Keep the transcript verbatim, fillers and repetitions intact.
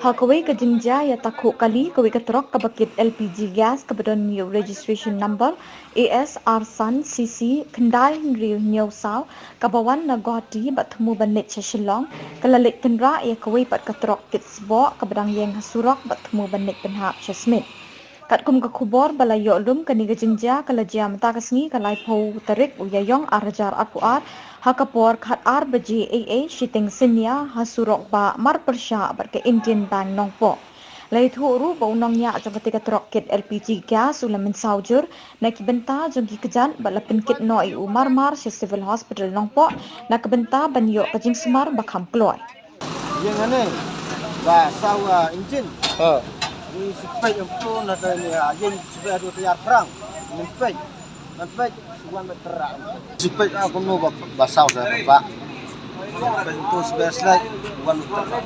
Ha kawei ka jingjia ïatakhuh kali, kawei ka trok kaba kit L P G gas kaba don ïa u registration number A S R san C C khyndai hynriew hynñiew saw, kaba wan na Guwahati bad thmu ban leit sha Shillong, ka la leit kynrah ïa kawei pat ka trok kit sboh kaba dang ïeng ha surok bad thmu ban leit pynhap sha Smit. Katkum ka khubor ba la ïoh lum, kane ka jingjia ka la jia mynta ka sngi ka laiphew tarik u Ïaïong ar hajar arphew ar, ha ka por khatar baje eiei shiteng synñia ha surok bah marpyrshah bad ka Indian Bank Nongpoh. La ïathuh ruh ba u nongñiah jong katei ka trok kit L P G gas u la mynsaw jur na ki bynta jong ki kjat bad la pynkit noh ïa u marmar sha Civil Hospital Nongpoh na ka bynta ban ïoh ka jingsumar ba kham kloi. Ïeng hangne ba saw, ah, engine. Ha. Ni sipek em tu na ka ni, ah, ïeng sipek adu tayar perang. Ni pek. Ni pek wan ba terak. Sipek, ah, kumno ba, ba saw sa ba. Sipek tu sipek slide wan ba terak.